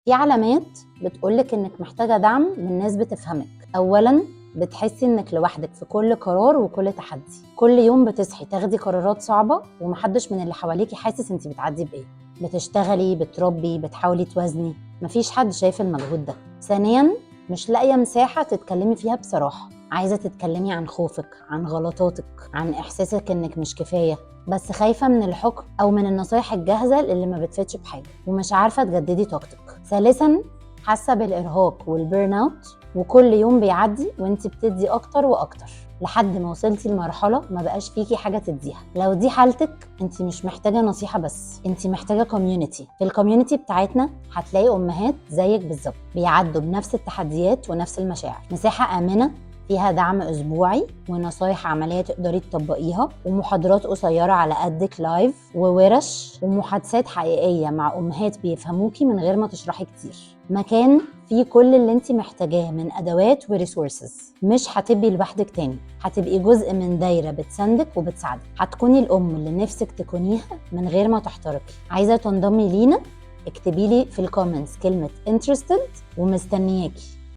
في علامات بتقولك انك محتاجة دعم من ناس بتفهمك. اولا، بتحسي انك لوحدك في كل قرار وكل تحدي. كل يوم بتصحي تاخدي قرارات صعبة ومحدش من اللي حواليكي حاسس انت بتعدي بايه. بتشتغلي، بتربي، بتحاولي توازني، مفيش حد شايف المجهود ده. ثانيا، مش لاقية مساحة تتكلمي فيها بصراحة. عايزة تتكلمي عن خوفك، عن غلطاتك، عن إحساسك إنك مش كفاية، بس خايفة من الحكم أو من النصايح الجاهزة اللي ما بتفيدش بحاجة، ومش عارفة تجددي طاقتك. ثالثا، حاسة بالإرهاق وال burnout، وكل يوم بيعدي وانت بتدي أكتر وأكتر لحد ما وصلتي لمرحلة ما بقاش فيكي حاجة تديها. لو دي حالتك، انت مش محتاجة نصيحة بس، انت محتاجة community. في ال community بتاعتنا هتلاقي أمهات زيك بالظبط بيعدوا بنفس التحديات ونفس المشاعر. مساحة آمنة فيها دعم أسبوعي ونصايح عملية تقدري تطبقيها، ومحاضرات قصيرة على قدك live، وورش ومحادثات حقيقية مع أمهات بيفهموكي من غير ما تشرحي كتير. مكان فيه كل اللي انت محتاجاه من أدوات و resources. مش هتبقي لوحدك تاني، هتبقي جزء من دايرة بتساندك وبتساعدك. هتكوني الأم اللي نفسك تكونيها من غير ما تحترقي. عايزة تنضمي لينا؟ اكتبي لي في ال comments كلمة interested ومستنياكي.